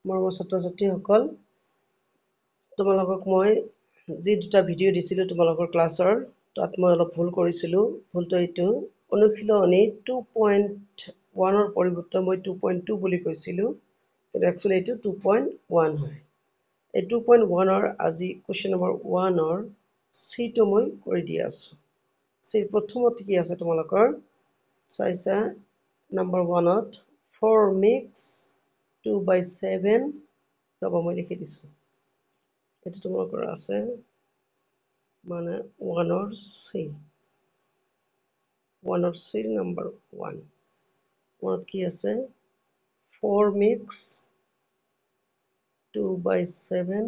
মৰমৰ ছাত্ৰ ছাত্ৰীসকল, তোমালোকক মই যি দুটা ভিডিঅ' দিছিলোঁ তোমালোকৰ ক্লাছৰ, তাত মই অলপ ভুল কৰিছিলোঁ। ভুলটো এইটো, অনুশীলনী 2.1ৰ পৰিৱৰ্তে মই 2.2 বুলি কৈছিলোঁ, কিন্তু একচুৱেলি এইটো 2.1 হয়। এই 2.1ৰ আজি কুৱেশ্যন নম্বৰ 1ৰ চিটো মই কৰি দি আছোঁ। চিৰ প্ৰথমতে কি আছে তোমালোকৰ চাইছা, নম্বৰ 1ত 4 মিক্স 2/7, ৰ'বা মই লিখি দিছোঁ, এইটো তোমালোকৰ আছে মানে 1ৰ চি, 1ৰ চিৰ নম্বৰ 1। 1ত কি আছে, 4 মিক্স 2/7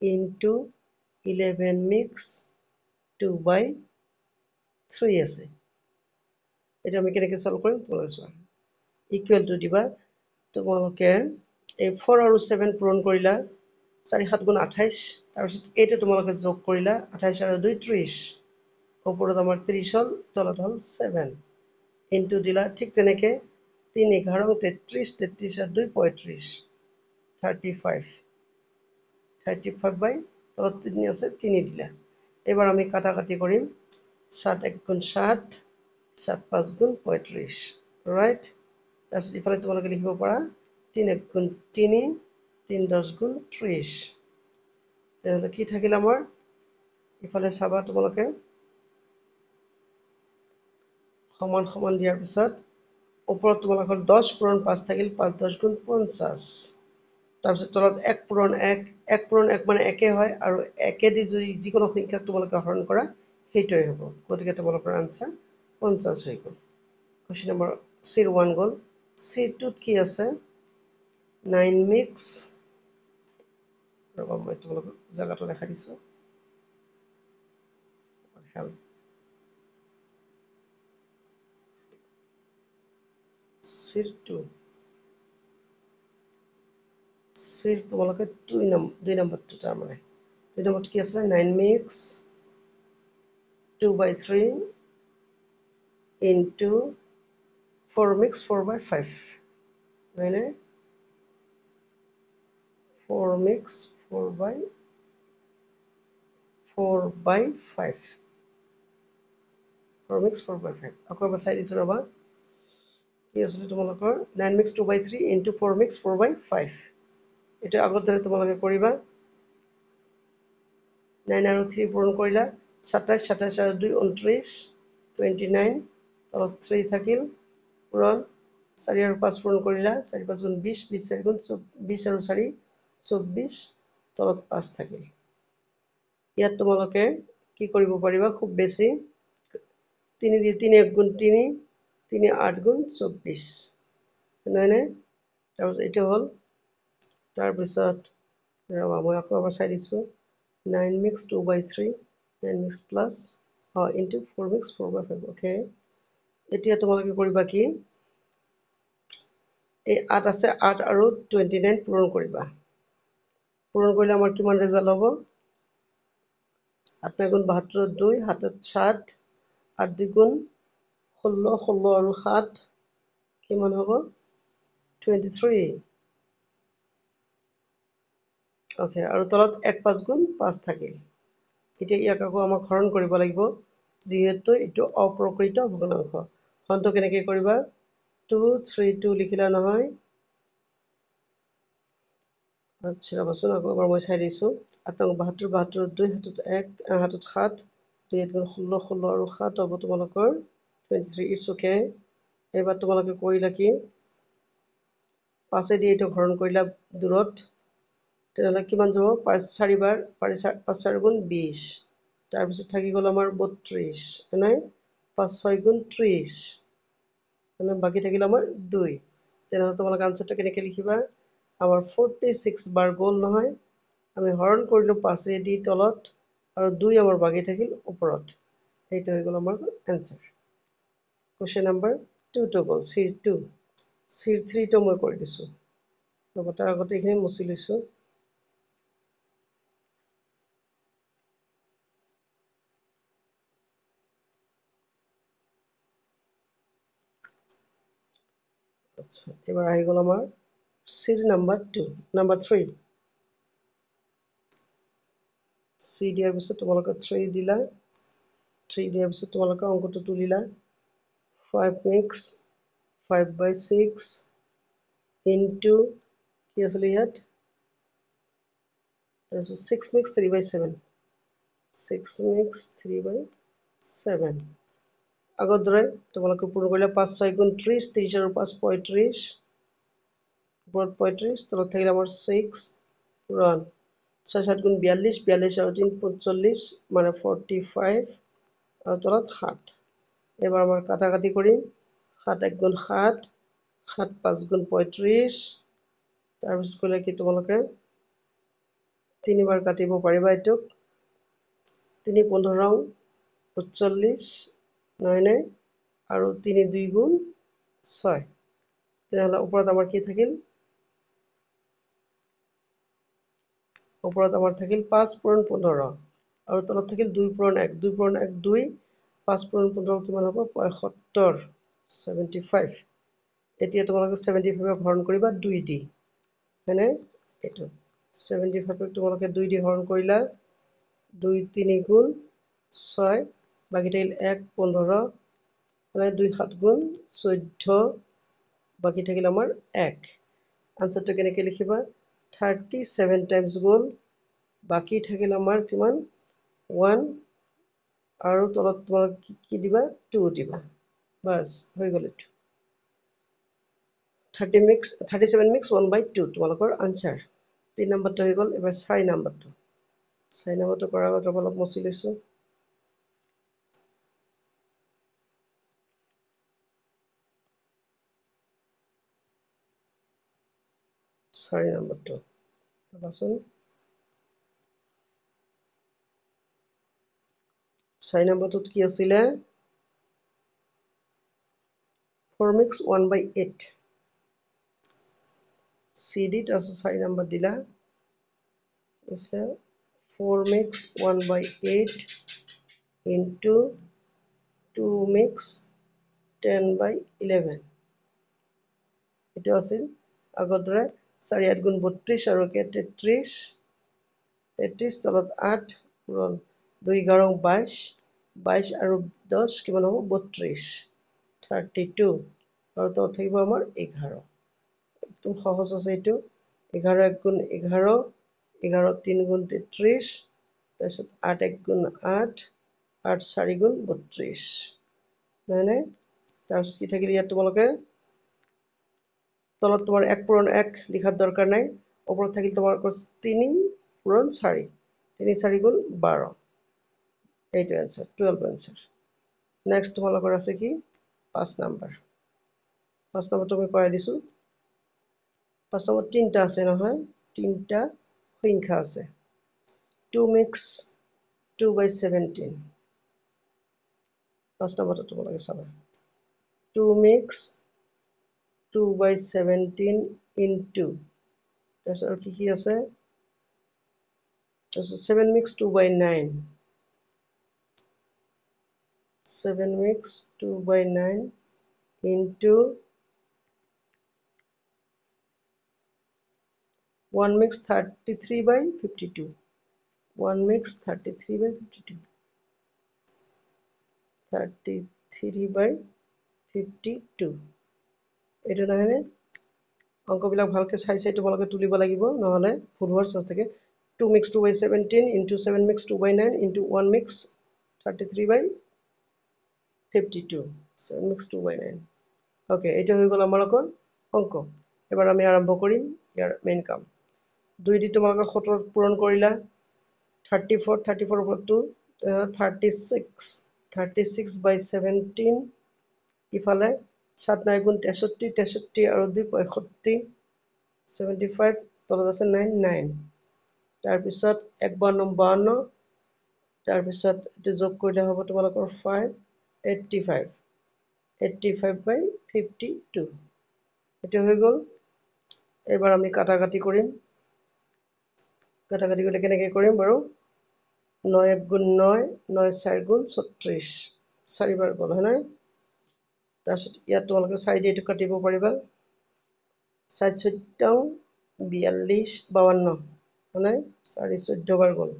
ইনটু 11 মিক্স 2/3 আছে। এইটো আমি কেনেকৈ চল্ভ কৰিম তোমালোকে চোৱা। ইকুৱেল টু দিবা, তোমালোকে এই 4 আৰু 7 পূৰণ কৰিলা, 4 7 গুণ 28, তাৰপিছত এইটো তোমালোকে যোগ কৰিলা, 28 আৰু 2 30, ওপৰত আমাৰ 30 হ'ল, তলত হ'ল 7, ইনটু দিলা ঠিক তেনেকৈ 3 11 33, 33 আৰু 2 35, 35, 35 বাই তলত 3 আছে 3 দিলা। এইবাৰ আমি কাটা কাটি কৰিম, 7 1 গুণ 7, 7 5 গুণ 35, ৰাইট। তাৰপিছত ইফালে তোমালোকে লিখিব পাৰা 3 1 গুণ 3, 3 10 গুণ 30। তেনেহ'লে কি থাকিল আমাৰ, ইফালে চাবা তোমালোকে সমান সমান দিয়াৰ পিছত ওপৰত তোমালোকৰ 10 পূৰণ 5 থাকিল, 5 10 গুণ 50, তাৰপিছত তলত 1 পূৰণ 1, 1 পূৰণ 1 মানে একে হয়, আৰু একেদি যদি যিকোনো সংখ্যাক তোমালোকে হৰণ কৰা সেইটোৱে হ'ব। গতিকে তোমালোকৰ আনচাৰ 50 হৈ গ'ল। কুৱেশ্যন নম্বৰ চিৰ 1 গ'ল। চিৰ 2ত কি আছে, 9 মিক্স, ৰ'বা মই তোমালোকক জেগাটো দেখাই দিছোঁ, চিৰ 2, চিৰ তোমালোকে 2 নম্বৰটো, তাৰমানে 2 নম্বৰটো কি আছে, 9 মিক্স 2/3 ইনটু 4 মিক্স 4/5, হয়নে, 4 মিক্স 4/5, 4 মিক্স 4/5। আকৌ এবাৰ চাই দিছোঁ ৰ'বা, কি আছিলে তোমালোকৰ 9 মিক্স 2/3 ইনটু 4 মিক্স 4/5। এইটো আগৰ দৰে তোমালোকে কৰিবা, 9 আৰু 3 পূৰণ কৰিলা, 27, 27 আৰু 2 29, 29, তলত 3 থাকিল, পূৰণ 4 আৰু 5 পূৰণ কৰিলা, 4 5 গুণ 20, 20 4 গুণ 20 আৰু 4 24, তলত 5 থাকিল। ইয়াত তোমালোকে কি কৰিব পাৰিবা, খুব বেছি 3 দি 3 1 গুণ 3, 3 8 গুণ 24, নহয়নে। তাৰপিছত এইটো হ'ল, তাৰপিছত ৰ'বা মই আকৌ এবাৰ চাই দিছোঁ, 9 mix 2/3, 9 mix plus into 4 mix 4/5, okay. এতিয়া তোমালোকে কৰিবা কি, এই 8 আছে, 8 আৰু 29 পূৰণ কৰিবা। পূৰণ কৰিলে আমাৰ কিমান ৰেজাল্ট হ'ব, 8 9 গুণ 72, 2 হাতত 7, 8 2 গুণ 16, 16 আৰু 7 কিমান হ'ব, 23, অ'কে। আৰু তলত 1 5 গুণ 5 থাকিল। এতিয়া ইয়াক আকৌ আমাক হৰণ কৰিব লাগিব, যিহেতু এইটো অপ্ৰকৃত ভগ্নাংশ। হৰণটো কেনেকৈ কৰিবা, 2 3 2 লিখিলা নহয়, আচ্ছা ৰ'বাচোন আকৌ এবাৰ মই চাই দিছোঁ, 8 9 72, 72 2 হাতত 1, হাতত 7, 2 1 গুণ 16, 16 আৰু 7 হ'ব তোমালোকৰ 23, it's okay. এইবাৰ তোমালোকে কৰিলা কি, 5 দি এইটো হৰণ কৰিলা দূৰত, তেনেহ'লে কিমান যাব, 5 4বাৰ, 5 4 গুণ 20, তাৰপিছত থাকি গ'ল আমাৰ 32, নাই 5 6 গুণ 30, মানে বাকী থাকিল আমাৰ 2। তেনেহ'লে তোমালোকে আনচাৰটো কেনেকৈ লিখিবা, আমাৰ 46 বাৰ গ'ল নহয়, আমি হৰণ কৰিলোঁ 5 দি তলত আৰু 2 আমাৰ বাকী থাকিল ওপৰত, সেইটো হৈ গ'ল আমাৰ এনচাৰ। কুৱেশ্যন নম্বৰ 2টো গ'ল, চিৰ 2, চিৰ 3টো মই কৰি দিছোঁ, ৰ'ব তাৰ আগতে এইখিনি মুচি লৈছোঁ। আচ্ছা, এবাৰ আহি গ'ল আমাৰ চিৰ নাম্বাৰ 2, নাম্বাৰ 3। চি দিয়াৰ পিছত তোমালোকে 3 দিলা, 3 দিয়াৰ পিছত তোমালোকে অংকটো তুলিলা। 5 মিক্স 5 বাই 6 ইনটু কি আছিলে ইয়াত, তাৰপিছত 6 মিক্স 3 বাই 7, 6 মিক্স 3 বাই 7। আগৰ দৰে তোমালোকে পূৰণ কৰিলে 5 6 গুণ 30, 30 আৰু 5 35, ওপৰত 35, তলত থাকিলে আমাৰ 6 পূৰণ 6 7 গুণ 42, 42 আৰু 3 45, মানে 45 আৰু তলত 7। এবাৰ আমাৰ কাটাকাটি কৰিম, 7 1 গুণ 7, 7 5 গুণ 35। তাৰপিছত কৰিলে কি তোমালোকে তিনিবাৰ কাটিব পাৰিবা এইটোক, 3 15 45, নহয়নে, আৰু 3 2 গুণ 6। তেনেহ'লে ওপৰত আমাৰ কি থাকিল, ওপৰত আমাৰ থাকিল 5 পূৰণ 15 আৰু তলত থাকিল 2 পূৰণ 1, 2 পূৰণ 1 2, 5 পূৰণ 15 কিমান হ'ব, 75, 75। এতিয়া তোমালোকে 75 হৰণ কৰিবা 2 দি, হয়নে, এইটো 75 তোমালোকে 2 দি হৰণ কৰিলা, 2 3 গুণ 6, বাকী থাকিল 1 15, মানে 2 7 গুণ 14, বাকী থাকিল আমাৰ 1। আনচাৰটো কেনেকৈ লিখিবা, 37 টাইমছ গ'ল, বাকী থাকিল আমাৰ কিমান 1, আৰু তলত তোমালোকে কি দিবা, 2 দিবা, বাছ হৈ গ'ল এইটো। 37 মিক্স 1 বাই 2 তোমালোকৰ আনচাৰ। 3 নম্বৰটো হৈ গ'ল। এবাৰ 4 নম্বৰটো, 4 নম্বৰটো কৰাৰ আগত অলপ মচি লৈছোঁ। চাৰি নম্বৰটো চাবাচোন, 4 নম্বৰটোত কি আছিলে, 4 মিক্স 1 বাই 8, চি ডি, তাৰপিছত 4 নম্বৰ দিলা, 4 mix 1 by 8 into 2 mix 10 by 11। এইটো আছিল আগৰ দৰে 4 8 গুণ 32 আৰু 33, 33 তলত 8 পূৰণ 2 11 22, 22 আৰু 10 কিমান হ'ব, 32, 32 আৰু তলত থাকিব আমাৰ 11। একদম সহজ আছে এইটো, 11 1 গুণ 11, 11 3 গুণ 33, তাৰপিছত 8 1 গুণ 8, 8 4 গুণ 32, নহয়নে। তাৰপিছত কি থাকিল ইয়াত তোমালোকে তলত তোমাৰ 1 পূৰণ 1 লিখাৰ দৰকাৰ নাই, ওপৰত থাকিল তোমাৰ 3 পূৰণ 4, 3 4 গুণ 12, এইটো এনচাৰ, 12 এনচাৰ। নেক্সট তোমালোকৰ আছে কি 5 নাম্বাৰ, 5 নম্বৰটো মই কৰাই দিছোঁ। 5 নম্বৰ 3টা আছে নহয়, 3টা সংখ্যা আছে, 2 মিক্স 2 বাই 17। 5 নম্বৰটো তোমালোকে চাবা, 2 মিক্স 2 বাই 17 ইনটু, তাৰপিছত আৰু কি কি আছে, তাৰপিছত 7 mix 2 by 9, 7 mix 2 by 9 into 1 mix 33 by 52, 1 mix 33 by 52, 33 by 52। এইটো নহয়নে, অংকবিলাক ভালকৈ চাই চাই তোমালোকে তুলিব লাগিব, নহ'লে ভুল হোৱাৰ চান্স থাকে। 2 mix 2 by 17 into 7 mix 2 by 9 into 1 mix 33 by 52, 7 mix 2 by 9। Okay, এইটো হৈ গ'ল আমালোকৰ অংক। এবাৰ আমি আৰম্ভ কৰিম ইয়াৰ মেইন কাম। 2 দি তোমালোকে 17 পূৰণ কৰিলা, 34, 34 ওপৰত 2, 36, 36 বাই 17, ইফালে 7 9 গুণ 63, 63 আৰু 2 65, 75, তলত আছে 9 9। তাৰপিছত 1 52 52, তাৰপিছত এইটো যোগ কৰিলে হ'ব তোমালোকৰ 5 85, 85 বাই 52। এইটো হৈ গ'ল। এইবাৰ আমি কাটাকাটি কৰিম। কাটাকাটি কৰিলে কেনেকৈ কৰিম বাৰু, 9 1 গুণ 9, 9 4 গুণ 36, চাৰিবাৰ গ'ল হয়নে। তাৰপিছত ইয়াত তোমালোকে চাই দি এইটো কাটিব পাৰিবা, 4 14 42 52, মানে 4 14 বাৰ গ'ল।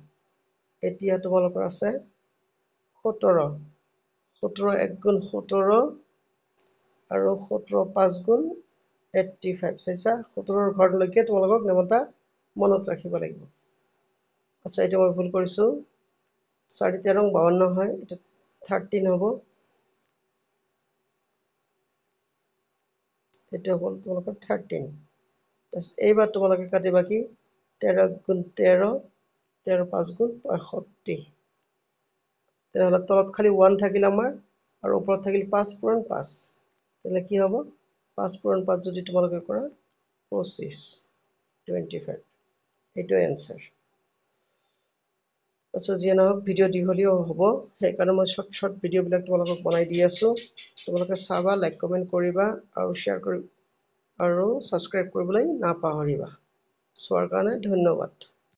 এতিয়া তোমালোকৰ আছে 17, 17 এক গুণ 17 আৰু 17 পাঁচ গুণ 85। চাইছা, 17ৰ ঘৰলৈকে তোমালোকক নেমতা মনত ৰাখিব লাগিব। আচ্ছা, এইটো মই ভুল কৰিছোঁ, 4 13 52 হয়, এইটো 13 হ'ব। এইটো হ'ল তোমালোকৰ 13। তাৰপিছত এইবাৰ তোমালোকে কাটিবা কি, 13 গুণ 13, 13 পাঁচ গুণ 65। তেনেহ'লে তলত খালি 1 থাকিল আমাৰ আৰু ওপৰত থাকিল 5 পূৰণ 5। তেনেহ'লে কি হ'ব, 5 পূৰণ 5 যদি তোমালোকে কৰা 25, 25, এইটোৱে এনচাৰ। আচ্ছা, যিয়ে নহওক ভিডিঅ' দীঘলীয়াও হ'ব, সেইকাৰণে মই শ্বৰ্ট শ্বৰ্ট ভিডিঅ'বিলাক তোমালোকক বনাই দি আছোঁ। তোমালোকে চাবা, লাইক কমেণ্ট কৰিবা আৰু শ্বেয়াৰ কৰি আৰু ছাবস্ক্ৰাইব কৰিবলৈ নাপাহৰিবা। চোৱাৰ কাৰণে ধন্যবাদ।